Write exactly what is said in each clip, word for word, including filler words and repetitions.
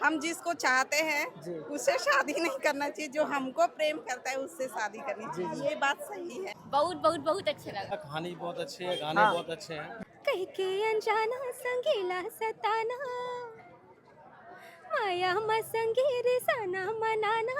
हम जिसको चाहते हैं, जी। उससे शादी नहीं करना चाहिए, जो हमको प्रेम करता है, उससे शादी करनी चाहिए। ये बात सही है। बहुत, बहुत, बहुत अच्छा लगा। कहानी बहुत अच्छी है, गाने हाँ। बहुत अच्छे हैं। कह के अनजाना संगीला सताना, माया मा संगीर साना मनाना,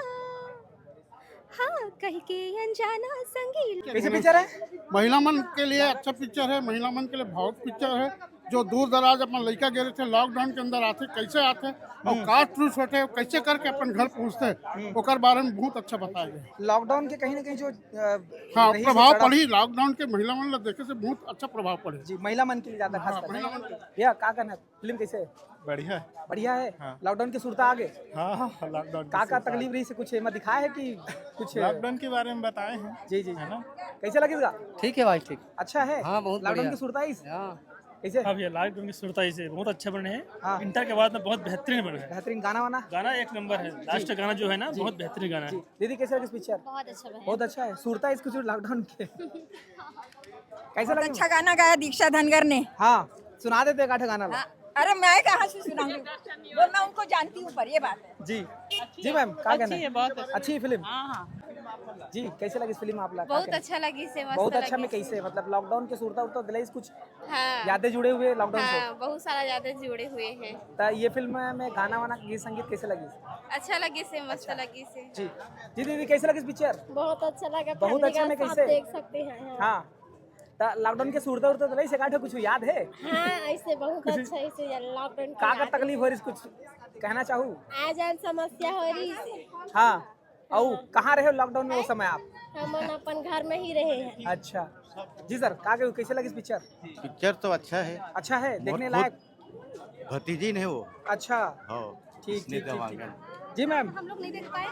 हाँ, कह के अनजाना संगीला। कैसे पिक्चर है? महिला मन के लिए अच्छा पिक्चर है, महिला मन के लिए भावुक पिक्चर है। जो दूर दराज अपन लइका गे रहिथे, लॉकडाउन के अंदर आथे, कैसे आथे और का ट्रूथ होथे, कैसे करके अपन घर पहुंचथे, ओकर बारे में बहुत अच्छा बताया गया है। लॉकडाउन के कहीं ना कहीं जो, अ, हाँ, रही से प्रभाव सड़क पड़ी, लॉकडाउन के महिला मन ला देखे से बहुत अच्छा प्रभाव पड़े। जी, महिला मन के लिए ज्यादा खास हाँ, करके। महिला मन के लिए। भैया, का कहना है? फिल्म कैसे है? बढ़िया है। बढ़िया है? हाँ। लॉकडाउन के सुरता आगे? हाँ, हाँ, लॉकडाउन के का, का सुरता तकलीफ आगे। रही से कुछ एमा दिखाए है कि कुछ? लॉकडाउन के बारे में बताए हैं। जी, जी, जी। है ना? कैसे लगे इसका? ठीक है भाई, ठीक। अच्छा है? हाँ, बहुत लॉकडाउन बढ़िया। की सुरता इस? हाँ। कैसे? हाँ भैया, लॉकडाउन की सुरता इसे बहुत अच्छा बने हैं। हाँ। इंटर के बाद में बहुत बेहतरीन बने हैं। बेहतरीन गाना वाना? गाना एक नंबर है। जी। लास्ट गाना जो है ना, जी। बहुत बेहतरीन गाना है। जी। दीदी, कैसे लगे इस पिक्चर? बहुत अच्छा बने। बहुत अच्छा है। सुरता इसको जो लॉकडाउन के। कैसे बहुत लगे? अच्छा गाना गाया दीक्षा धनगर ने। हाँ, सुना देते एक आध गाना ला। हाँ, अरे मैं कहाँ से सुनाऊंगी? वो मैं उनको जानती हूँ, पर ये बात है। जी, जी मैम, क्या कहना अच्छी है? है, बहुत अच्छी। अच्छी फिल्म। हाँ, हाँ। जी, कैसे लगी इस फिल्म आप ला? क्या बहुत कहना? अच्छा लगी से, मस्त बहुत अच्छा लगी में से। कैसे, मतलब लॉकडाउन के सुरता उरता दिलाई कुछ हाँ। यादें जुड़े हुए लॉकडाउन से? हाँ, बहुत सारा यादें जुड़े हुए हैं। तो ये फिल्म में गाना वाना, गीत संगीत कैसे लगी? अच्छा लगी से, मस्त अच्छा। लगी से। जी, जी दीदी, कैसे लगी पिक्चर? बहुत अच्छा लगा, बहुत family अच्छा के में साथ कैसे? देख सकते हैं, हाँ। हाँ, तो लॉकडाउन के सुरता उरता तो नहीं से काठे कुछ याद है? हाँ, ऐसे बहुत कुछ अच्छा, ऐसे ये लॉकडाउन के का, का याद है। तकलीफ हो रही, कुछ कहना चाहू? आ जान समस्या हो रही से। हाँ, और कहाँ रहे लॉकडाउन में वो समय आप? हम अपन घर में ही रहे हैं। अच्छा, जी सर, का कहू, कैसे लगी पिक्चर? पिक्चर तो अच्छा है। अच्छा है, मोर देखने खुद लायक? भतीजिन है वो। अच्छा। हाँ, ठीक, इसने ठीक, ठीक, दवांगन। ठीक। जी मैम, हम लोग नहीं देख पाए।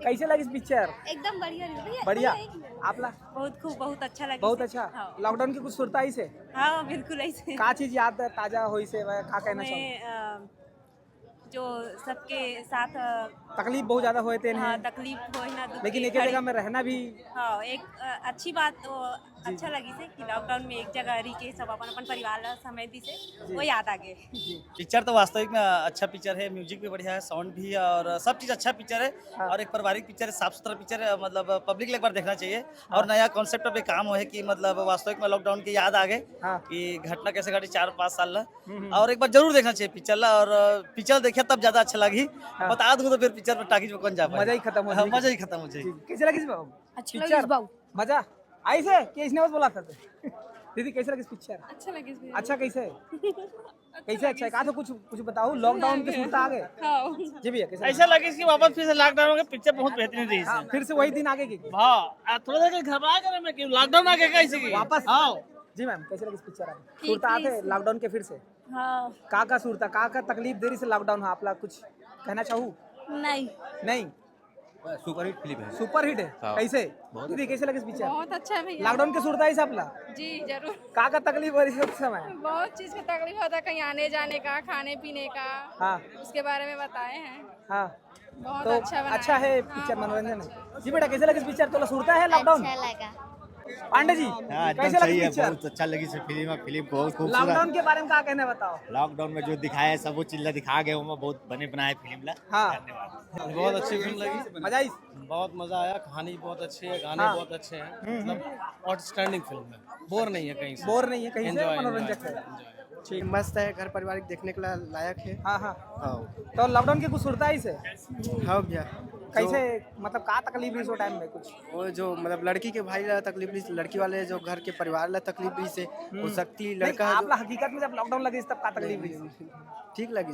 कैसे लगी पिक्चर? एकदम बढ़िया रही भैया, बढ़िया। भैया, एक मिनट। आप ला? बहुत खूब, बहुत अच्छा लगी बहुत से। अच्छा। हाँ। लॉकडाउन की कुछ सुरता आई से? हाँ, बिल्कुल ऐसे। का चीज याद ताजा होई से, वह का कहना हमें, चाहूँ? अ, जो सबके साथ, अ, तकलीफ बहुत ज्यादा होए थे हाँ, इन्हें। तकलीफ होए ना, दुख लेकिन की एक ही घड़ी। जगह में रहना भी हाँ, एक, अ, अच्छी बात, वो जी, अच्छा जी। लगी से कि लॉकडाउन में एक जगह रह के सब अपन, अपन परिवार ला समय दी से, जी। वो याद आ गए। जी। पिक्चर तो वास्तविक में अच्छा पिक्चर है, म्यूजिक भी बढ़िया है, साउंड भी है और सब चीज़ अच्छा पिक्चर है। हाँ। और एक पारिवारिक पिक्चर है, साफ सुथरा पिक्चर है, मतलब पब्लिक एक बार देखना चाहिए। हाँ। और नया कॉन्सेप्ट पे काम है कि मतलब वास्तविक में लॉकडाउन की याद आ गए हाँ। कि घटना कैसे घटी चार पाँच साल ला। हम्म, हम्म। और एक बार जरूर देखना चाहिए पिक्चर ला, और पिक्चर देखिए तब ज्यादा अच्छा लगी। हाँ। बता दूं तो फिर पिक्चर में टाकीज में कौन जा पाए? मजा ही खत्म हो हाँ, जाएगी। मजा ही खत्म हो जाएगी। जी, कैसे लगी बाबू? अच्छी पिक्चर? लगी बाबू। मजा आई से कि इसने बस बोला था? दीदी, कैसे लगी पिक्चर? अच्छा लगी भैया। अच्छा कैसे? अच्छा कैसे लगी अच्छा है? का से। तो कुछ, कुछ बताओ, लॉकडाउन के सुरता आ गए? हाँ। जी भैया, कैसे ऐसा लगा? लगे कि वापस फिर से लॉकडाउन हो गया, पिक्चर बहुत बेहतरीन रही हाँ, से। फिर से वही दिन आ गए कि? हाँ, आ, थोड़ा सा घबरा कर मैं कि लॉकडाउन आ गया क्या इसी की? वापस? हाँ। जी मैम, कैसे लगी पिक्चर आप? ठीक सुरता आ रही गए से। लॉकडाउन के फिर से? हाँ। का, का सुरता, का, का तकलीफ दे रही से लॉकडाउन? हाँ, आप लोग कुछ कहना चाहू? नहीं। नहीं? सुपरहिट फिल्म है। सुपरहिट है? हाँ। कैसे? बहुत दीदी, कैसे लगे पिक्चर? बहुत अच्छा है भैया। लॉकडाउन के सुरता है सब ला? जी, जरूर। का, का तकलीफ हो रही है उस समय? बहुत चीज का तकलीफ होता है, कहीं आने जाने का, खाने पीने का। हाँ। उसके बारे में बताए हैं। हाँ। बहुत तो अच्छा बनाया अच्छा है है। पिक्चर, हाँ, बहुत मनोरंजन है। अच्छा। जी बेटा, कैसे लगे पिक्चर? तोला सुरता है लॉकडाउन? अच्छा लगा। पांडे जी, हाँ, एकदम कैसे लगे सही है, पिक्चर? बहुत अच्छा लगी से फिल्म है, फिल्म बहुत खूबसूरत। लॉकडाउन के बारे में का कहना है बताओ? लॉकडाउन में जो दिखाया है सब वो चिल्ला दिखा गए, वो बहुत बने बनाए फिल्म ला। हाँ। धन्यवाद। बहुत अच्छी फिल्म लगी। मजा आई? बहुत मजा आया, कहानी बहुत अच्छी है, गाने हाँ। बहुत अच्छे हैं, हम्म, मतलब आउटस्टैंडिंग फिल्म है, बोर नहीं है कहीं से। बोर नहीं है कहीं से, enjoy, मनोरंजक enjoy, है। Enjoy। ठीक। मस्त है, घर पारिवारिक देखने के ला-, लायक है। हाँ, हाँ। हाँ। तो लॉकडाउन के कुछ सुरता है इसे? हाँ भैया। कैसे, जो मतलब का तकलीफ रही उस टाइम में कुछ? वो जो मतलब लड़की के भाई ला तकलीफ रही, लड़की वाले जो घर के परिवार ला तकलीफ रही से, वो हम्म। शक्ति नहीं, लड़का है आप जो ला हकीकत में जब लॉकडाउन लगी तब का तकलीफ रही? ठीक लगी,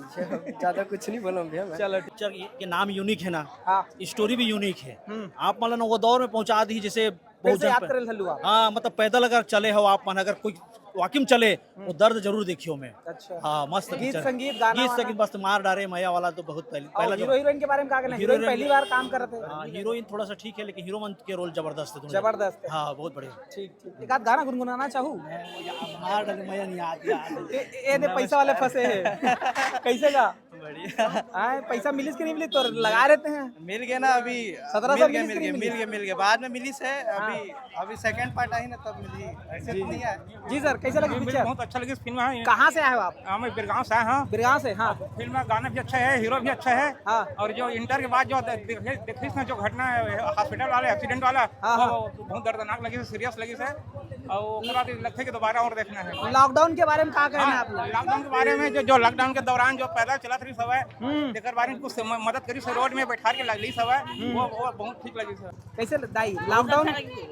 ज्यादा कुछ नहीं बोला भैया मैं। चलो, ठीक। पिक्चर के, के नाम यूनिक है ना, हाँ। स्टोरी भी यूनिक है। हम्म। आप मतलब ना वो दौर में पहुंचा दी जैसे फिर बहुत से जन याद पे-, करे हल्लू आप। हाँ, मतलब पैदल अगर चले हो आप, मन अगर कोई वाकई में चले, हम्म। वो दर्द जरूर देखियो मैं। अच्छा। हाँ, मस्त गीत पिक्चर है। संगीत, गाना गीत वाना? संगीत मस्त मार डारे, मया वाला तो बहुत पहले, और पहला हीरो जमाना। हीरोइन के बारे में का कहना? हीरो हीरोइन हीरोइन पहली बार काम कर रहे थे। हाँ, हीरोइन थोड़ा सा ठीक है, लेकिन हीरो मन के रोल जबरदस्त है दोनों। जबरदस्त है। हाँ, बहुत बढ़िया। ठीक, ठीक। एक आध गाना गुनगुनाना चाहू? मैं वो या-, मार डारे, मया नहीं आती, आती। ए, ए, ए दे मैं पैसा वाले बस फंसे हैं। कैसे गा? आए, पैसा मिलिस कि नहीं मिलिस? तो लगा रहते हैं। मिल गए ना अभी। सत्रह सौ मिल गए मिलिस मिल कि गए नहीं मिल मिलिस? गए मिल गए बाद में मिलिस है। अभी अभी सेकंड पार्ट आई ना, तब मिली। ऐसे तो नहीं आया। जी सर, कैसे लगी मुझे पिक्चर? बहुत अच्छा लगी फिल्म। हाँ, कहाँ से आए हो आप? हाँ, मैं बिरगांव से आया हूँ। बिरगांव से। हाँ। फिल्म का गाना भी अच्छा है, हीरो भी अच्छा है। हाँ। और जो इंटर के बाद जो देखिस ना, जो घटना है हॉस्पिटल वाले एक्सीडेंट वाला, हाँ, हाँ। वो बहुत दर्दनाक लगी, सीरियस लगी है। और ओकरा बाद लगथे कि दोबारा और देखना है। लॉकडाउन के बारे में का कहना है आप लोग? लॉकडाउन के बारे में जो जो लॉकडाउन के दौरान जो पैदल चलत रही सब है, हम्म। तेकर बारे में कुछ म- मदद करी से रोड में बैठा के लगली सब है, वो वो बहुत ठीक लगी सर। कैसे दाई, लॉकडाउन,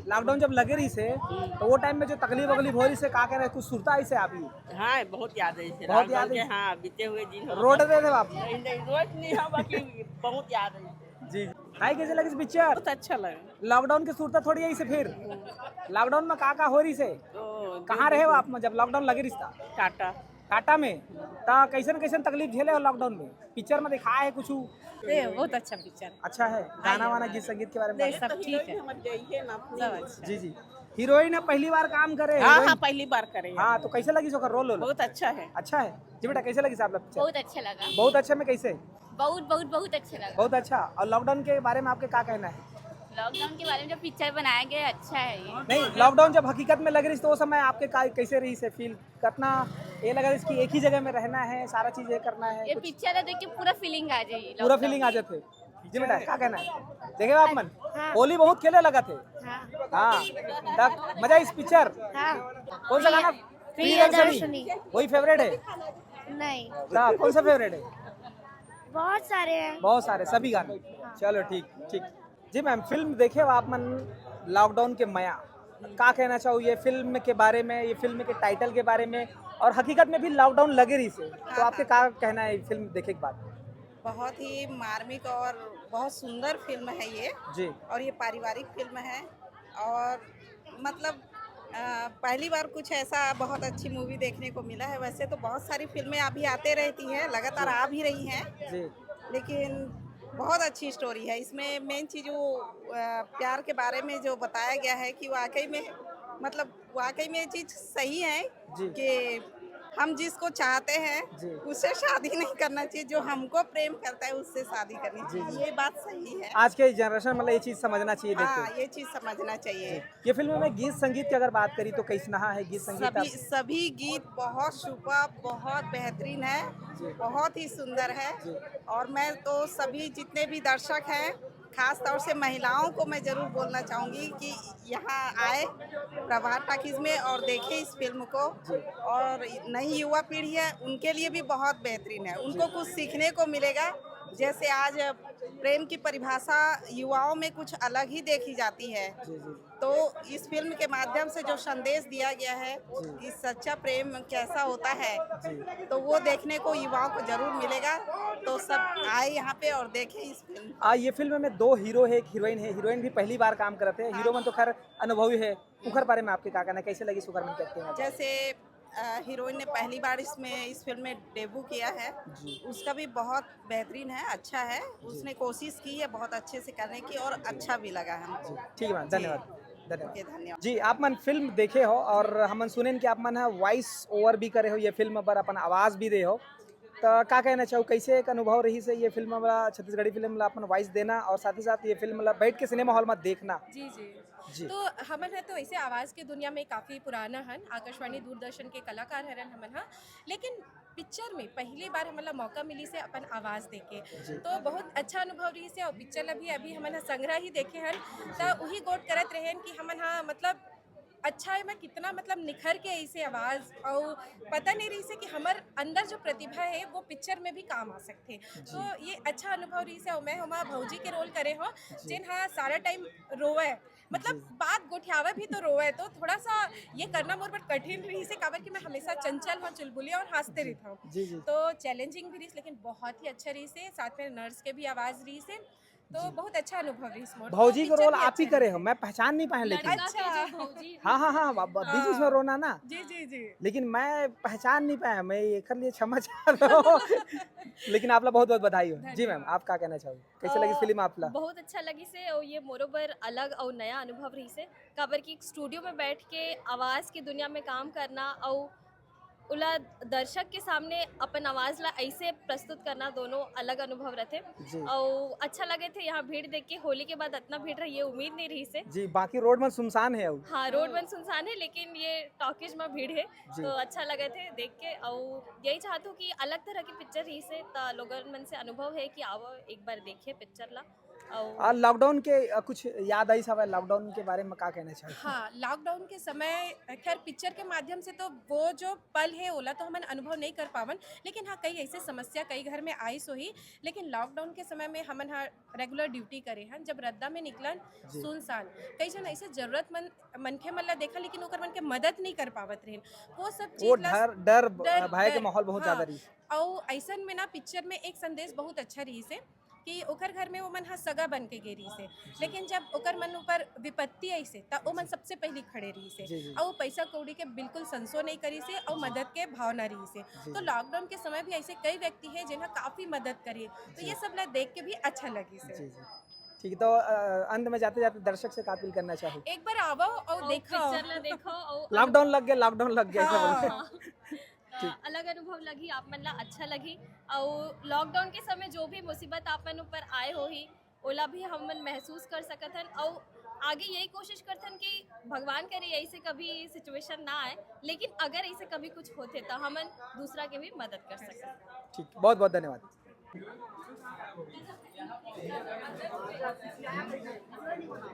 लॉकडाउन जब लगे रही से, तो वो टाइम में जो तकलीफ वकलीफ हो रही से, का कह रहे, कुछ सुरता आई से आप ही? हाँ, बहुत याद है इसे। बहुत लॉकडाउन याद के, है? हाँ, बीते हुए दिन। रोड दे थे आप? नहीं, नहीं, रोज नहीं हो, बाकी बहुत याद है इसे। जी। दाई, कैसे लगी पिक्चर? बहुत अच्छा लगा। लॉकडाउन के सुरता थोड़ी आई से फिर? लॉकडाउन में का का हो रही से? तो कहाँ रहे हो आप में जब लॉकडाउन लगे रही था? टाटा। टाटा में। ता कैसन कैसन तकलीफ झेले हो लॉकडाउन में? पिक्चर में दिखाए है कुछ? ए, बहुत अच्छा पिक्चर। अच्छा है। गाना वाना, गीत संगीत के बारे में? नहीं, सब ठीक है। सब अच्छा। जी जी। हीरोइन अब पहली बार काम करे? हाँ, हीरोइन? हाँ, पहली बार करे हैं। हाँ, तो कैसे लगी ओकर रोल? बहुत अच्छा है। अच्छा है। जी बेटा, कैसे लगी आप लोग पिक्चर? बहुत अच्छा लगा। बहुत अच्छा में कैसे? बहुत बहुत बहुत अच्छा लगा। बहुत अच्छा। और लॉकडाउन के बारे में आपके का कहना है? लॉकडाउन के बारे में जो पिक्चर बनाया गया है, अच्छा है ये। नहीं, लॉकडाउन जब हकीकत में लग रही तो वो समय आपके का, कैसे रही से फील? कितना ये लगा इसकी एक ही जगह में रहना है, सारा चीज ये करना है ये कुछ? पिक्चर देख के पूरा फीलिंग आ जाएगी। पूरा फीलिंग आ जाते। जी बेटा, क्या कहना है? देखे हो आप मन? होली बहुत खेले लगा थे। हाँ। तब मजा इस पिक्चर। हाँ। कौन सा गाना? प्रियदर्शनी। वही फेवरेट है? नहीं, ता, कौन सा फेवरेट है? बहुत सारे हैं। बहुत सारे, सभी गाने। चलो, ठीक ठीक। जी मैम, फिल्म देखे हो आप मन लॉकडाउन के मया, का कहना चाहो ये फिल्म के बारे में, ये फिल्म के टाइटल के बारे में, और हकीकत में भी लॉकडाउन लगे रही से, तो आपके का कहना है ये फिल्म देखे के बाद? बहुत ही मार्मिक और बहुत सुंदर फिल्म है ये। जी। और ये पारिवारिक फिल्म है और मतलब अ, पहली बार कुछ ऐसा बहुत अच्छी मूवी देखने को मिला है। वैसे तो बहुत सारी फिल्में अभी आते रहती हैं, लगातार आ भी रही हैं, जी। लेकिन बहुत अच्छी स्टोरी है। इसमें मेन चीज़ वो अ, प्यार के बारे में जो बताया गया है कि वाकई में, मतलब, वाकई में ये चीज़ सही है जी। कि हम जिसको चाहते हैं जी। उससे शादी नहीं करना चाहिए, जो हमको प्रेम करता है उससे शादी करनी चाहिए। ये बात सही है। आज के जनरेशन मतलब ये चीज समझना चाहिए। हाँ, देखो, ये चीज़ समझना चाहिए। ये फिल्म में गीत संगीत की अगर बात करी तो कैसना है गीत संगीत? सभी सभी गीत बहुत सुपर, बहुत बेहतरीन है, बहुत ही सुंदर है। और मैं तो सभी जितने भी दर्शक हैं, खास तौर से महिलाओं को मैं जरूर बोलना चाहूँगी कि यहाँ आए प्रभात टाकीज में और देखें इस फिल्म को। और नई युवा पीढ़ी है, उनके लिए भी बहुत बेहतरीन है, उनको कुछ सीखने को मिलेगा। जैसे आज प्रेम की परिभाषा युवाओं में कुछ अलग ही देखी जाती है, तो इस फिल्म के माध्यम से जो संदेश दिया गया है कि सच्चा प्रेम कैसा होता है, तो वो देखने को युवाओं को जरूर मिलेगा। तो सब आए यहाँ पे और देखें इस फिल्म। आ, ये फिल्म में दो हीरो है, एक हीरोइन है। हीरोइन भी पहली बार काम करते हैं, हीरो मन तो खैर अनुभवी है। उखर बारे में आपके का कहना है, कैसे लगी सुकर मन के एक्टिंग? जैसे अ, हीरोइन ने पहली बार इसमें, इस फिल्म में डेब्यू किया है, जी। उसका भी बहुत बेहतरीन है, अच्छा है। उसने कोशिश की है बहुत अच्छे से करने की और अच्छा भी लगा हमको। ठीक है मैम, धन्यवाद। धन्यवाद। ओके, धन्यवाद। जी, आप मन फिल्म देखे हो और हमन सुनेन कि आप मन ह वॉइस ओवर भी करे हो ये फिल्म पर, अपन आवाज भी दे हो, तो का कहना चाहो, कैसे एक अनुभव रही से ये फिल्म वाला, छत्तीसगढ़ी फिल्म ला अपन वॉइस देना और साथ ही साथ ये फिल्म ला बैठ के सिनेमा हॉल में देखना? जी जी। जी। तो हमन ह तो ऐसे आवाज के दुनिया में काफी पुराना हन, आकाशवाणी दूरदर्शन के कलाकार हरन हमन ह, लेकिन पिक्चर में पहली बार हमन ला मौका मिली से अपन आवाज देके, तो बहुत अच्छा अनुभव रही से। और पिक्चर ला भी अभी हमन ह संग्रह ही देखे हन, त उही गोठ करत रहेन कि हमन ह मतलब अच्छा है, मैं कितना मतलब निखर के ऐसे आवाज और पता नहीं रही से कि हमर अंदर जो प्रतिभा है वो पिक्चर में भी काम आ सकते। तो ये अच्छा अनुभव रही से। और मैं हमारा भौजी के रोल करे हो, जिन हाँ सारा टाइम रोवे, मतलब बात गोठियावे भी तो रोवे, तो थोड़ा सा ये करना मोर पर कठिन रही से, काबर कि मैं हमेशा चंचल हूँ, चुलबुली और हंसते रहता हूँ। जी, जी। तो चैलेंजिंग भी रही, लेकिन बहुत ही अच्छा रही से। साथ में नर्स के भी आवाज रही से, तो बहुत अच्छा अनुभव रही इस मोर। भौजी तो को पिक्चर रोल भी आप ही अच्छा करे रही। हो, मैं पहचान नहीं पाया लेकिन। अच्छा। हाँ हाँ हाँ, अब बीच बीच में रोना ना। जी जी जी। लेकिन मैं पहचान नहीं पाया, मैं एकर लिए क्षमा चाह रहा हूँ। लेकिन आप ला बहुत बहुत बधाई हो। जी मैम, आप का कहना चाहोगे, कैसे लगी अ, फिल्म आप ला? बहुत अच्छा लगी से, और ये मोरो बर अलग और नया अनुभव रही से, काबर कि स्टूडियो में बैठ के आवाज की दुनिया में काम करना और ओला दर्शक के सामने अपन आवाज ला ऐसे प्रस्तुत करना, दोनों अलग अनुभव रहथे। जी। और अच्छा लगे थे यहाँ भीड़ देख के। होली के बाद इतना भीड़ रही, ये उम्मीद नहीं रही से। जी, बाकी रोड मन सुनसान है अब। हाँ, रोड मन सुनसान है, लेकिन ये टॉकीज में भीड़ है, जी। तो अच्छा लगे थे देख के। और यही चाहत हूँ कि अलग तरह की पिक्चर रही से, त लोगन मन से अनुभव है कि आओ एक बार देखिए पिक्चर ला। और और लॉकडाउन के अ, कुछ याद आई सब, लॉकडाउन के बारे में का कहना चाहिए? हाँ, लॉकडाउन के समय, खैर, पिक्चर के माध्यम से तो वो जो पल है, ओला तो हमन अनुभव नहीं कर पावन, लेकिन हाँ, कई ऐसे समस्या कई घर में आइस होही। लेकिन लॉकडाउन के समय में हमन हा रेगुलर ड्यूटी करे हन, जब रद्दा में निकलन, जी। सुनसान, कई झन ऐसे जरूरतमंद मनखे मन ला देखा, लेकिन ओकर मन के मदद नहीं कर पावत रहिन। वो सब वो चीज ला डर डर डर- भय के डर, माहौल बहुत हाँ। ज्यादा रही। और ऐसन में ना, पिक्चर में एक संदेश बहुत अच्छा रही से कि ओकर घर में वो मन हा सगा बन के गे रही से, लेकिन जब ओकर मन ऊपर विपत्ति आई से, त ओ मन सबसे पहली खड़े रही से। जी, जी। और वो पैसा कौड़ी के बिल्कुल संसो नहीं करी से और मदद के भावना रही से। जी, तो जी। लॉकडाउन के समय भी ऐसे कई व्यक्ति है जिन्हें काफी मदद करी, तो जी। ये सब ला देख के भी अच्छा लगी से। जी, जी। ठीक, तो अ, अंत में जाते जाते दर्शक से का अपील करना चाहो? एक बार आवो और और देखो। पिक्चर ला देखो और लॉकडाउन लग गया, लॉकडाउन लग गया, ऐसा हाँ। बोलो। हाँ। त अलग अनुभव लगी, आप मन ला अच्छा लगी। और लॉकडाउन के समय जो भी मुसीबत आप मन ऊपर आए होही, ओला भी हम मन महसूस कर सकत हन। और आगे यही कोशिश करथन कि भगवान करे ऐसे कभी सिचुएशन ना आए, लेकिन अगर ऐसे कभी कुछ होथे तो हमन दूसरा के भी मदद कर सकत। ठीक, बहुत बहुत धन्यवाद।